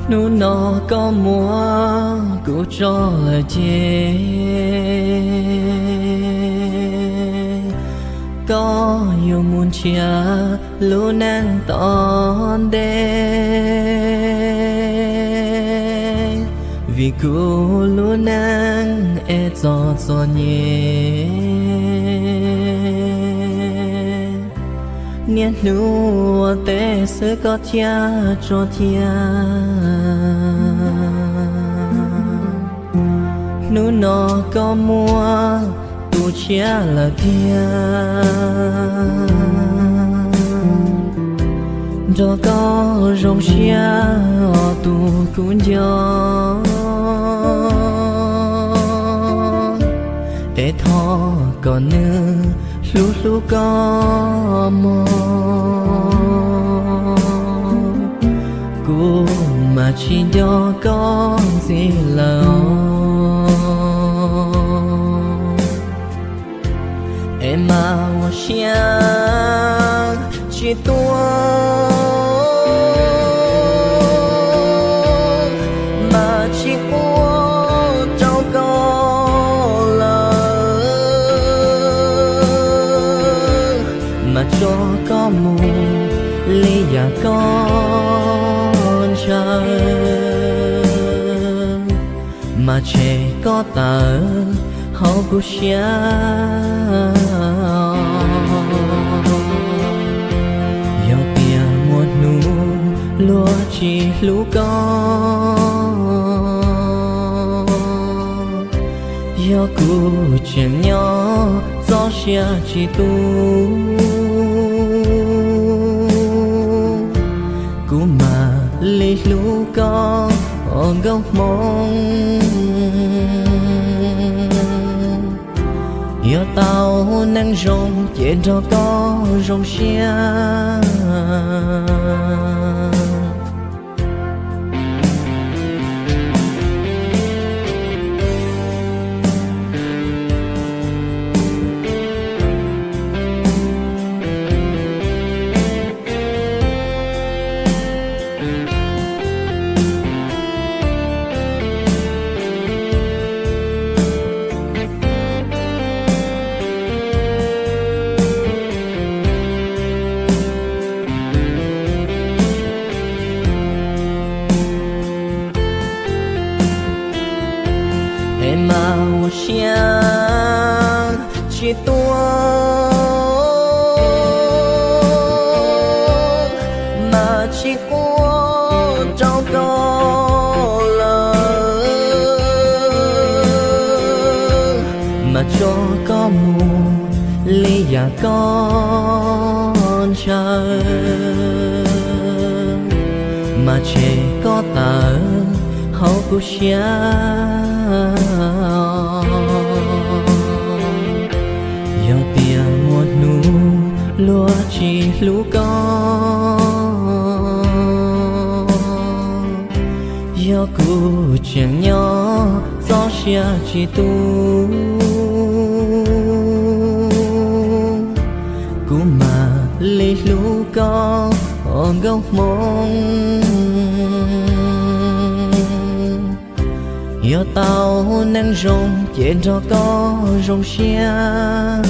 Hnub no koj muab kuv tso lawm ces koj yuav mus nrhiav lub neej tom ntej, vim kuv lub neej es txom txom nyem. Niaj hnub ua teb xwb koj thiaj tso thiab. Hnub no koj muab tus tshiab lawm tiag, nrog koj zoo siab os tus kuv nco, es thov kom nws hlub hlub koj mog. Kuv mas tsis nco koj ntxiv lawm os, es mas ua siab tsis tuaj, mas tsis ua rau koj lawm, mas tso koj mus li yam koj ntshaw, mas tshem koj tawm hauv kuv siab. Yog tias muaj hnub luag tsis hlub koj, yog kuv tseem nyob txoj sia tsis tu, kuv mam li hlub koj os nkauj hmoob. Yuav tau neej zoo ces nrog koj zoo siab. Es mas ua siab tsis tuaj, mas tsis ua rau koj lawm, mas tso koj mus li yam koj ntshaw, mas tshem koj tawm hauv kuv siab. Yog tias muaj hnub luag tsis hlub koj, yog kuv tseem nyob txoj sia tsis tu, kuv mam li hlub koj os nkauj hmoob. Yuav tau neej zoo ces nrog koj zoo siab.